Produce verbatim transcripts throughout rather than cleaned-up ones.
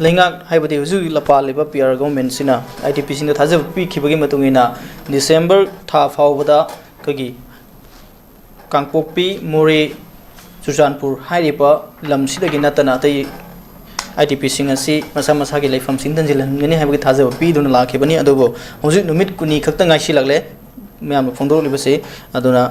ꯂꯩꯉꯥꯛ, ꯍꯥꯏꯕꯗꯤ ꯍꯧꯖꯤꯛ ꯍꯧꯖꯤꯛ ꯂꯄꯥꯜꯂꯤꯕ ꯄꯤ ꯑꯥꯔ ꯒꯣꯚꯔꯟꯃꯦꯟꯁꯤꯅ ꯑꯥꯏ ꯗꯤ ꯄꯤꯁꯤꯡꯗ ꯊꯥꯖꯕ ꯄꯤꯈꯤꯕꯒꯤ ꯃꯇꯨꯡ ꯏꯟꯅ, ꯗꯤꯁꯦꯝꯕꯔ ꯊꯥ ꯐꯥꯎꯕꯗ ꯑꯩꯈꯣꯏꯒꯤ ꯀꯥꯡꯄꯣꯛꯄꯤ, ꯃꯣꯔꯦ, ꯆꯨꯔꯆꯥꯟꯄꯨꯔ ꯍꯥꯏꯔꯤꯕ ꯂꯝꯁꯤꯗꯒꯤ ꯅꯠꯇꯅ ꯑꯇꯩ ꯑꯥꯏ ꯗꯤ ꯄꯤꯁꯤꯡ ꯑꯁꯤ ꯃꯁꯥ ꯃꯁꯥꯒꯤ ꯂꯩꯐꯝꯁꯤꯡ ꯊꯝꯖꯤꯜꯍꯟꯒꯅꯤ ꯍꯥꯏꯕꯒꯤ ꯊꯥꯖꯕ ꯄꯤꯗꯨꯅ ꯂꯥꯛꯈꯤꯕꯅꯤ꯫ ꯑꯗꯨꯕꯨ ꯍꯧꯖꯤꯛ ꯅꯨꯃꯤꯠ ꯀꯨꯟꯅꯤ ꯈꯛꯇ ꯉꯥꯏꯁꯤꯜꯂꯛꯂꯦ ꯃꯌꯥꯝꯅ ꯐꯣꯡꯗꯣꯔꯛꯂꯤꯕꯁꯤ꯫ ꯑꯗꯨꯅ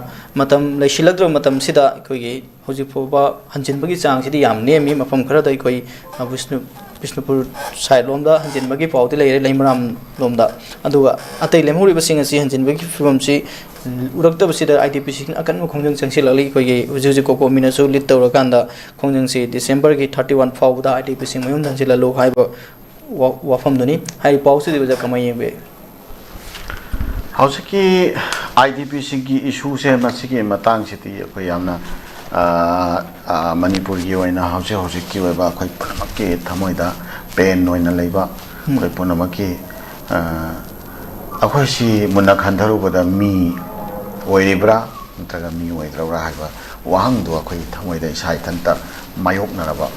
ꯃꯇꯝ ꯂꯩꯁꯤꯜꯂꯛꯇ꯭ꯔꯕ ꯃꯇꯝꯁꯤꯗ ꯑꯩꯈꯣꯏꯒꯤ ꯍꯧꯖꯤꯛ ꯐꯥꯎꯕ ꯍꯟꯖꯤꯟꯕꯒꯤ ꯆꯥꯡꯁꯤꯗꯤ ꯌꯥꯝ ꯅꯦꯝꯃꯤ꯫ ꯃꯐꯝ ꯈꯔꯗ ꯑꯩꯈꯣꯏ, ꯑ, ꯕꯤꯁꯅꯨ-, ꯕꯤꯁꯅꯨꯄꯨꯔ ꯁꯥꯏꯠ ꯂꯣꯝꯗ ꯍꯟꯖꯤꯟꯕꯒꯤ ꯄꯥꯎꯗꯤ ꯂꯩꯔꯦ, ꯂꯩꯃꯔꯥꯝ ꯂꯣꯝꯗ꯫ ꯑꯗꯨꯒ ꯑꯇꯩ ꯂꯦꯝꯍꯧꯔꯤꯕꯁꯤꯡ ꯑꯁꯤ ꯍꯟꯖꯤꯟꯕꯒꯤ ꯐꯤꯕꯝꯁꯤ ꯎꯔꯛꯇꯕꯁꯤꯗ ꯑꯥꯏ ꯗꯤ ꯄꯤꯁꯤꯡ ꯑꯀꯟꯕ ꯈꯣꯡꯖꯪ ꯆꯪꯁꯤꯜꯂꯛꯂꯤ꯫ ꯑꯩꯈꯣꯏꯒꯤ ꯍꯧꯖꯤꯛ ꯍꯧꯖꯤꯛ ꯀꯣꯀꯣꯃꯤꯅꯁꯨ ꯂꯤꯗ ꯇꯧꯔꯀꯥꯟꯗ ꯈꯣꯡꯖꯪꯁꯤ ꯗꯤꯁꯦꯝꯕꯔꯒꯤ ꯊꯥꯔꯇꯤ ꯋꯥꯟ ꯐꯥꯎꯕꯗ ꯑꯥꯏ ꯗꯤ ꯄꯤꯁꯤꯡ ꯃꯌꯨꯝꯗ ꯍꯟꯖꯤꯜꯍꯜꯂꯨ ꯍꯥꯏꯕ ꯋꯥ-, ꯋꯥꯐꯝꯗꯨꯅꯤ꯫ ꯍꯥꯏꯔꯤꯕ ꯄꯥꯎꯁꯤꯗꯤ ꯑꯣꯖꯥ ꯀꯃꯥꯏꯅ ꯌꯦꯡꯕꯤ? ꯍꯧꯖꯤꯛꯀꯤ ꯑꯥꯏ ꯗꯤ ꯄꯤꯁꯤꯡꯒꯤ ꯏꯁꯨꯁꯦ, ꯃꯁꯤꯒꯤ ꯃꯇꯥꯡꯁꯤꯗꯤ ꯑꯩꯈꯣꯏ ꯌꯥꯝꯅ, ꯑ, ꯑ, ꯃꯅꯤꯄꯨꯔꯒꯤ ꯑꯣꯏꯅ ꯍꯧꯖꯤꯛ ꯍꯧꯖꯤꯛꯀꯤ ꯑꯣꯏꯕ ꯑꯩꯈꯣꯏ ꯄꯨꯝꯅꯃꯛꯀꯤ ꯊꯃꯣꯏꯗ ꯄꯦꯟ ꯑꯣꯏꯅ ꯂꯩꯕ, ꯎꯝ꯫ ꯑꯩꯈꯣꯏ ꯄꯨꯝꯅꯃꯛꯀꯤ, ꯑ, ꯑꯩꯈꯣꯏꯁꯤ ꯃꯨꯟꯅ ꯈꯟꯊꯔꯨꯕꯗ ꯃꯤ ꯑꯣꯏꯔꯤꯕ꯭ꯔꯥ ꯅꯠꯇ꯭ꯔꯒ ꯃꯤ ꯑꯣꯏꯗ꯭ꯔꯕ꯭ꯔꯥ ꯍꯥꯏꯕ ꯋꯥꯍꯪꯗꯨ ꯑꯩꯈꯣꯏꯒꯤ ꯊꯃꯣꯏꯗ ꯏꯁꯥ ꯏꯊꯟꯇ ꯃꯥꯌꯣꯛꯅꯔꯕ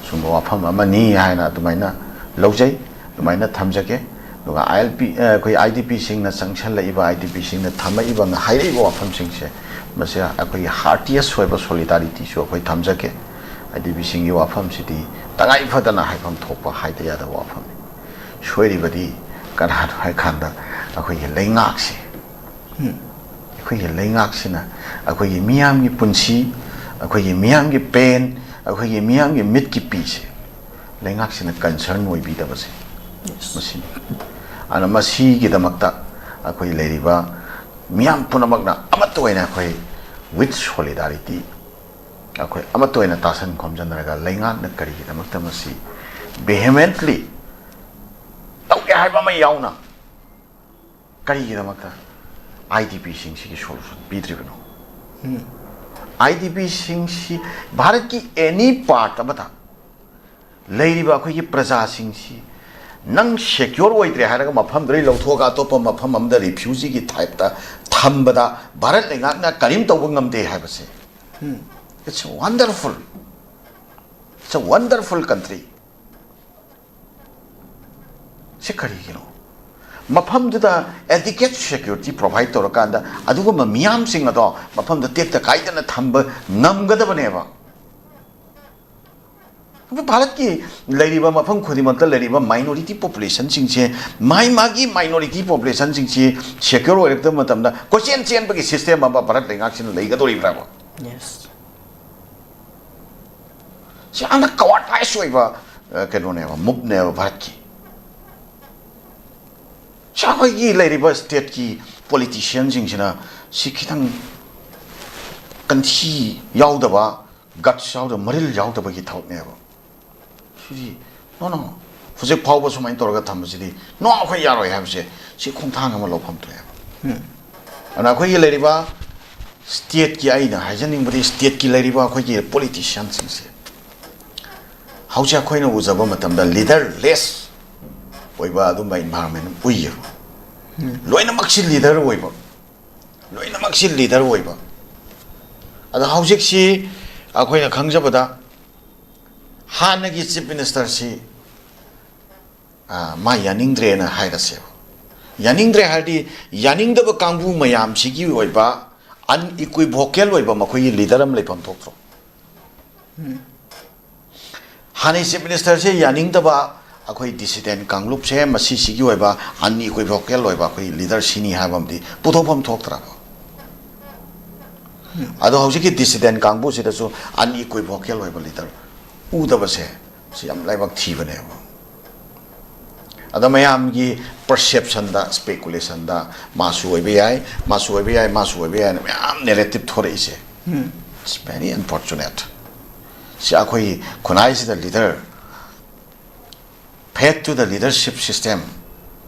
ꯁꯨꯝꯕ ꯋꯥꯐꯝ ꯑꯃꯅꯤ ꯍꯥꯏꯅ ꯑꯗꯨꯃꯥꯏꯅ ꯂꯧꯖꯩ, ꯑꯗꯨꯃꯥꯏꯅ ꯊꯝꯖꯒꯦ꯫ ꯑꯗꯨꯒ ꯑꯥꯏ ꯑꯦꯜ ꯄꯤ, ꯑ, ꯑꯩꯈꯣꯏ ꯑꯥꯏ ꯗꯤ ꯄꯤꯁꯤꯡꯅ ꯆꯪꯁꯜꯂꯛꯏꯕ, ꯑꯥꯏ ꯗꯤ ꯄꯤꯁꯤꯡꯅ ꯊꯝꯃꯛꯏꯕ, ꯍꯥꯏꯔꯛꯏꯕ ꯋꯥꯐꯝꯁꯤꯡꯁꯦ, ꯃꯁꯤ ꯑꯩꯈꯣꯏꯒꯤ ꯍꯥꯔꯇꯤꯌꯦꯁ ꯑꯣꯏꯕ ꯁꯣꯂꯤꯗꯥꯔꯤꯇꯤꯁꯨ ꯑꯩꯈꯣꯏ ꯊꯝꯖꯒꯦ꯫ ꯑꯥꯏ ꯗꯤ ꯄꯤꯁꯤꯡꯒꯤ ꯋꯥꯐꯝꯁꯤꯗꯤ ꯇꯉꯥꯏ ꯐꯗꯅ ꯍꯥꯏꯐꯝ ꯊꯣꯛꯄ, ꯍꯥꯏꯗ ꯌꯥꯗꯕ ꯋꯥꯐꯝꯅꯤ꯫ ꯁꯣꯏꯔꯤꯕꯗꯤ ꯀꯅꯥꯅꯣ ꯍꯥꯏ ꯀꯥꯟꯗ ꯑꯩꯈꯣꯏꯒꯤ ꯂꯩꯉꯥꯛꯁꯦ, ꯎꯝ꯫ ꯑꯩꯈꯣꯏꯒꯤ ꯂꯩꯉꯥꯛꯁꯤꯅ ꯑꯩꯈꯣꯏꯒꯤ ꯃꯤꯌꯥꯝꯒꯤ ꯄꯨꯟꯁꯤ, ꯑꯩꯈꯣꯏꯒꯤ ꯃꯤꯌꯥꯝꯒꯤ ꯄꯦꯟ, ꯑꯩꯈꯣꯏꯒꯤ ꯃꯤꯌꯥꯝꯒꯤ ꯃꯤꯠꯀꯤ ꯄꯤꯁꯦ ꯂꯩꯉꯥꯛꯁꯤꯅ ꯀꯟꯁꯔꯟ ꯑꯣꯏꯕꯤꯗꯕꯁꯦ, ꯌꯦꯁ꯫ ꯃꯁꯤꯅꯤ꯫ ꯑꯗꯨꯅ ꯃꯁꯤꯒꯤꯗꯃꯛꯇ ꯑꯩꯈꯣꯏ ꯂꯩꯔꯤꯕ ꯃꯤꯌꯥꯝ ꯄꯨꯝꯅꯃꯛꯅ ꯑꯃꯠꯇ ꯑꯣꯏꯅ ꯑꯩꯈꯣꯏ with solidarity, ꯑꯩꯈꯣꯏ ꯑꯃꯠꯇ ꯑꯣꯏꯅ ꯇꯥꯁꯟ ꯈꯣꯝꯖꯟꯅꯔꯒ ꯂꯩꯉꯥꯛꯅ ꯀꯔꯤꯒꯤꯗꯃꯛꯇ ꯃꯁꯤ vehemently ꯇꯧꯒꯦ ꯍꯥꯏꯕ ꯑꯃ ꯌꯥꯎꯅ ꯀꯔꯤꯒꯤꯗꯃꯛꯇ I D ꯄꯤꯁꯤꯡꯁꯤꯒꯤ solution ꯄꯤꯗ꯭ꯔꯤꯕꯅꯣ? Um. I D ꯄꯤꯁꯤꯡꯁꯤ ꯚꯥꯔꯠꯀꯤ ꯑꯦꯅꯤ ꯄꯥꯔꯠ ꯑꯃꯗ ꯂꯩꯔꯤꯕ ꯑꯩꯈꯣꯏꯒꯤ ꯄ꯭ꯔꯖꯥꯁꯤꯡꯁꯤ ꯅꯪ ꯁꯦꯀ꯭ꯌꯣꯔ ꯑꯣꯏꯗ꯭ꯔꯦ ꯍꯥꯏꯔꯒ ꯃꯐꯝꯗꯨꯗꯒꯤ ꯂꯧꯊꯣꯛꯑꯒ ꯑꯇꯣꯞꯄ ꯃꯐꯝ ꯑꯃꯗ ꯔꯤꯐ꯭ꯌꯨꯖꯤꯒꯤ ꯇꯥꯏꯞꯇ ꯊꯝꯕꯗ ꯚꯥꯔꯠ ꯂꯩꯉꯥꯛꯅ ꯀꯔꯤꯝ ꯇꯧꯕ ꯉꯝꯗꯦ ꯍꯥꯏꯕꯁꯦ꯫ ꯎꯝ꯫ It's wonderful. It's a wonderful country. ꯁꯤ ꯀꯔꯤꯒꯤꯅꯣ? ꯃꯐꯝꯗꯨꯗ adequate security provide ꯇꯧꯔꯀꯥꯟꯗ ꯑꯗꯨꯒꯨꯝꯕ ꯃꯤꯌꯥꯝꯁꯤꯡ ꯑꯗꯣ ꯃꯐꯝꯗ ꯇꯦꯛꯇ ꯀꯥꯏꯗꯅ ꯊꯝꯕ ꯉꯝꯒꯗꯕꯅꯦꯕ꯫ ꯑꯩꯈꯣꯏ ꯚꯥꯔꯠꯀꯤ ꯂꯩꯔꯤꯕ ꯃꯐꯝ ꯈꯨꯗꯤꯡꯃꯛꯇ ꯂꯩꯔꯤꯕ minority populationꯁꯤꯡꯁꯦ, ꯃꯥꯏ ꯃꯥꯒꯤ minority populationꯁꯤꯡꯁꯤ secure ꯑꯣꯏꯔꯛꯇꯕ ꯃꯇꯝꯗ ꯀꯣꯏꯆꯦꯟ ꯆꯦꯟꯕꯒꯤ system ꯑꯃ ꯚꯥꯔꯠ ꯂꯩꯉꯥꯛꯁꯤꯅ ꯂꯩꯒꯗꯧꯔꯤꯕ꯭ꯔꯥꯕ? Yes. ꯁꯤ ꯌꯥꯝꯅ cowardice ꯑꯣꯏꯕ, ꯑ, ꯀꯩꯅꯣꯅꯦꯕ, moveꯅꯦꯕ ꯚꯥꯔꯠꯀꯤ꯫ ꯁꯤ ꯑꯩꯈꯣꯏꯒꯤ ꯂꯩꯔꯤꯕ stateꯀꯤ politicianꯁꯤꯡꯁꯤꯅ ꯁꯤ ꯈꯤꯇꯪ ꯀꯟꯊꯤ ꯌꯥꯎꯗꯕ, guts ꯌꯥꯎꯗꯕ, ꯃꯔꯤꯜ ꯌꯥꯎꯗꯕꯒꯤ ꯊꯕꯛꯅꯦꯕ꯫ ꯁꯤꯗꯤ no, no, ꯍꯧꯖꯤꯛ ꯐꯥꯎꯕ ꯁꯨꯃꯥꯏꯅ ꯇꯧꯔꯒ ꯊꯝꯕꯁꯤꯗꯤ no, ꯑꯩꯈꯣꯏ ꯌꯥꯔꯣꯏ ꯍꯥꯏꯕꯁꯦ ꯁꯤ ꯈꯣꯡꯊꯥꯡ ꯑꯃ ꯂꯧꯐꯝ ꯊꯣꯛꯑꯦꯕ꯫ ꯑꯗꯨꯅ ꯑꯩꯈꯣꯏꯒꯤ ꯂꯩꯔꯤꯕ stateꯀꯤ, ꯑꯩꯅ ꯍꯥꯏꯖꯅꯤꯡꯕꯗꯤ stateꯀꯤ ꯂꯩꯔꯤꯕ ꯑꯩꯈꯣꯏꯒꯤ politicianꯁꯤꯡꯁꯦ ꯍꯧꯖꯤꯛ ꯑꯩꯈꯣꯏꯅ ꯎꯖꯕ ꯃꯇꯝꯗ leaderless ꯑꯣꯏꯕ ꯑꯗꯨꯝꯕ environment ꯑꯃ ꯎꯏꯌꯦꯕ꯫ ꯂꯣꯏꯅꯃꯛꯁꯤ leader ꯑꯣꯏꯕ, ꯂꯣꯏꯅꯃꯛꯁꯤ leader ꯑꯣꯏꯕ꯫ ꯑꯗꯣ ꯍꯧꯖꯤꯛꯁꯤ ꯑꯩꯈꯣꯏꯅ ꯈꯪꯖꯕꯗ ꯍꯥꯟꯅꯒꯤ chief ministerꯁꯤ, ꯑ, ꯃꯥ ꯌꯥꯅꯤꯡꯗ꯭ꯔꯦꯅ ꯍꯥꯏꯔꯁꯦꯕ꯫ ꯌꯥꯅꯤꯡꯗ꯭ꯔꯦ ꯍꯥꯏꯔꯗꯤ ꯌꯥꯅꯤꯡꯗꯕ ꯀꯥꯡꯕꯨ ꯃꯌꯥꯝꯁꯤꯒꯤ ꯑꯣꯏꯕ unequivocal ꯑꯣꯏꯕ ꯃꯈꯣꯏꯒꯤ leader ꯑꯃ ꯂꯩꯐꯝ ꯊꯣꯛꯇ꯭ꯔꯣ? ꯍꯥꯟꯅꯩ chief ministerꯁꯦ ꯌꯥꯅꯤꯡꯗꯕ ꯑꯩꯈꯣꯏ dissident ꯀꯥꯡꯂꯨꯞꯁꯦ ꯃꯁꯤꯁꯤꯒꯤ ꯑꯣꯏꯕ unequivocal ꯑꯣꯏꯕ ꯑꯩꯈꯣꯏ leader ꯁꯤꯅꯤ ꯍꯥꯏꯕ ꯑꯃꯗꯤ ꯄꯨꯊꯣꯛꯐꯝ ꯊꯣꯛꯇ꯭ꯔꯕ? ꯑꯗꯣ ꯍꯧꯖꯤꯛꯀꯤ dissident ꯀꯥꯡꯕꯨꯁꯤꯗꯁꯨ unequivocal ꯑꯣꯏꯕ leader ꯎꯗꯕꯁꯦ ꯁꯤ ꯌꯥꯝ ꯂꯥꯏꯕꯛ ꯊꯤꯕꯅꯦꯕ꯫ ꯑꯗ ꯃꯌꯥꯝꯒꯤ perceptionꯗ, speculationꯗ ꯃꯥꯁꯨ ꯑꯣꯏꯕ ꯌꯥꯏ, ꯃꯥꯁꯨ ꯑꯣꯏꯕ ꯌꯥꯏ, ꯃꯥꯁꯨ ꯑꯣꯏꯕ ꯌꯥꯏꯅ ꯃꯌꯥꯝ narrative ꯊꯣꯔꯛꯏꯁꯦ, it's very unfortunate꯫ ꯁꯤ ꯑꯩꯈꯣꯏꯒꯤ ꯈꯨꯟꯅꯥꯏꯁꯤꯗ leader, faith to the leadership system,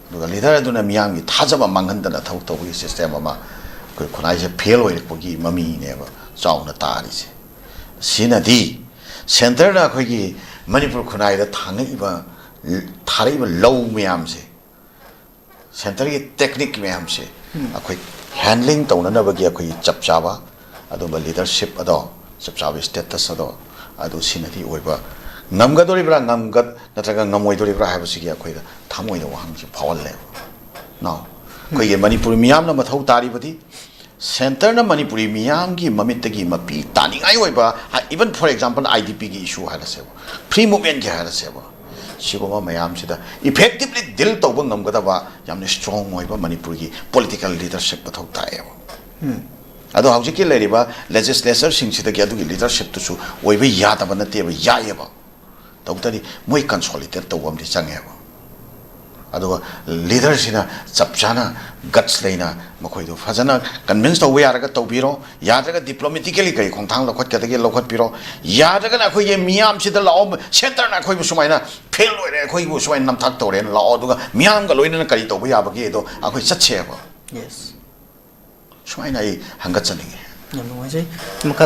ꯑꯗꯨꯒ leader ꯑꯗꯨꯅ ꯃꯤꯌꯥꯝꯒꯤ ꯊꯥꯖꯕ ꯃꯥꯡꯍꯟꯗꯅ ꯊꯕꯛ ꯇꯧꯕꯒꯤ system ꯑꯃ ꯑꯩꯈꯣꯏ ꯈꯨꯟꯅꯥꯏꯁꯦ fail ꯑꯣꯏꯔꯛꯄꯒꯤ ꯃꯃꯤꯅꯦꯕ ꯆꯥꯎꯅ ꯇꯥꯔꯤꯁꯦ꯫ ꯁꯤꯅꯗꯤ centreꯅ ꯑꯩꯈꯣꯏꯒꯤ ꯃꯅꯤꯄꯨꯔ ꯈꯨꯟꯅꯥꯏꯗ ꯊꯥꯡꯉꯛꯏꯕ, ꯊꯥꯔꯛꯏꯕ ꯂꯧ ꯃꯌꯥꯝꯁꯦ, centreꯒꯤ technique ꯃꯌꯥꯝꯁꯦ ꯑꯩꯈꯣꯏ handling ꯇꯧꯅꯅꯕꯒꯤ ꯑꯩꯈꯣꯏꯒꯤ ꯆꯞ ꯆꯥꯕ ꯑꯗꯨꯝꯕ leadership ꯑꯗꯣ, ꯆꯞ ꯆꯥꯕ status ꯑꯗꯣ, ꯑꯗꯨ ꯁꯤꯅꯗꯤ ꯑꯣꯏꯕ ꯉꯝꯒꯗꯣꯔꯤꯕ꯭ꯔꯥ ꯉꯝꯒ ꯅꯠꯇ꯭ꯔꯒ ꯉꯝꯃꯣꯏꯗꯣꯔꯤꯕ꯭ꯔꯥ ꯍꯥꯏꯕꯁꯤꯒꯤ ꯑꯩꯈꯣꯏꯗ ꯊꯃꯣꯏꯗ ꯋꯥꯍꯪꯁꯤ ꯐꯥꯎꯍꯜꯂꯦꯕ꯫ ꯅꯥꯎ, ꯑꯩꯈꯣꯏꯒꯤ ꯃꯅꯤꯄꯨꯔ ꯃꯤꯌꯥꯝꯅ ꯃꯊꯧ ꯇꯥꯔꯤꯕꯗꯤ, ꯁꯦꯟꯇꯔꯅ ꯃꯅꯤꯄꯨꯔꯤ ꯃꯤꯌꯥꯝꯒꯤ ꯃꯃꯤꯠꯇꯒꯤ ꯃꯄꯤ ꯇꯥꯅꯤꯡꯉꯥꯏ ꯑꯣꯏꯕ, even for example, IDPꯒꯤ issue ꯍꯥꯏꯔꯁꯦꯕ, free movementꯀꯤ ꯍꯥꯏꯔꯁꯦꯕ, ꯁꯤꯒꯨꯝꯕ ꯃꯌꯥꯝꯁꯤꯗ effectively deal ꯇꯧꯕ ꯉꯝꯒꯗꯕ ꯌꯥꯝꯅ strong ꯑꯣꯏꯕ ꯃꯅꯤꯄꯨꯔꯒꯤ political leadership ꯃꯊꯧ ꯇꯥꯏꯌꯦꯕ꯫ ꯑꯗꯣ ꯍꯧꯖꯤꯛꯀꯤ ꯂꯩꯔꯤꯕ legislatorꯁꯤꯡꯁꯤꯗꯒꯤ ꯑꯗꯨꯒꯤ leadershipꯇꯨꯁꯨ ꯑꯣꯏꯕ ꯌꯥꯗꯕ ꯅꯠꯇꯦꯕ, ꯌꯥꯏꯌꯦꯕ꯫ ꯇꯧꯕꯇꯗꯤ ꯃꯣꯏ consolidate ꯇꯧꯕ ꯑꯃꯗꯤ ꯆꯪꯉꯦꯕ꯫ ꯑꯗꯨꯒ leaderꯁꯤꯅ ꯆꯞ ꯆꯥꯅ guts ꯂꯩꯅ ꯃꯈꯣꯏꯗꯨ ꯐꯖꯅ convince ꯇꯧꯕ ꯌꯥꯔꯒ ꯇꯧꯕꯤꯔꯣ, ꯌꯥꯗ꯭ꯔꯒ diplomatically ꯀꯔꯤ ꯈꯣꯡꯊꯥꯡ ꯂꯧꯈꯠꯀꯗꯒꯦ ꯂꯧꯈꯠꯄꯤꯔꯣ, ꯌꯥꯗ꯭ꯔꯒꯅ ꯑꯩꯈꯣꯏꯒꯤ ꯃꯤꯌꯥꯝꯁꯤꯗ ꯂꯥꯛꯑꯣ, centreꯅ ꯑꯩꯈꯣꯏꯕꯨ ꯁꯨꯃꯥꯏꯅ fail ꯑꯣꯏꯔꯦ, ꯑꯩꯈꯣꯏꯕꯨ ꯁꯨꯃꯥꯏꯅ ꯅꯝꯊꯥꯛ ꯇꯧꯔꯦꯅ ꯂꯥꯛꯑꯣ, ꯑꯗꯨꯒ ꯃꯤꯌꯥꯝꯒ ꯂꯣꯏꯅꯅ ꯀꯔꯤ ꯇꯧꯕ ꯌꯥꯕꯒꯦꯗꯣ ꯑꯩꯈꯣꯏ ꯆꯠꯁꯦꯕ꯫ Yes. ꯁꯨꯃꯥꯏꯅ ꯑꯩ ꯍꯪꯒꯠꯆꯅꯤꯡꯉꯤ꯫ ꯌꯥꯝ ꯅꯨꯡꯉꯥꯏꯖꯩ꯫ ꯃꯈꯥ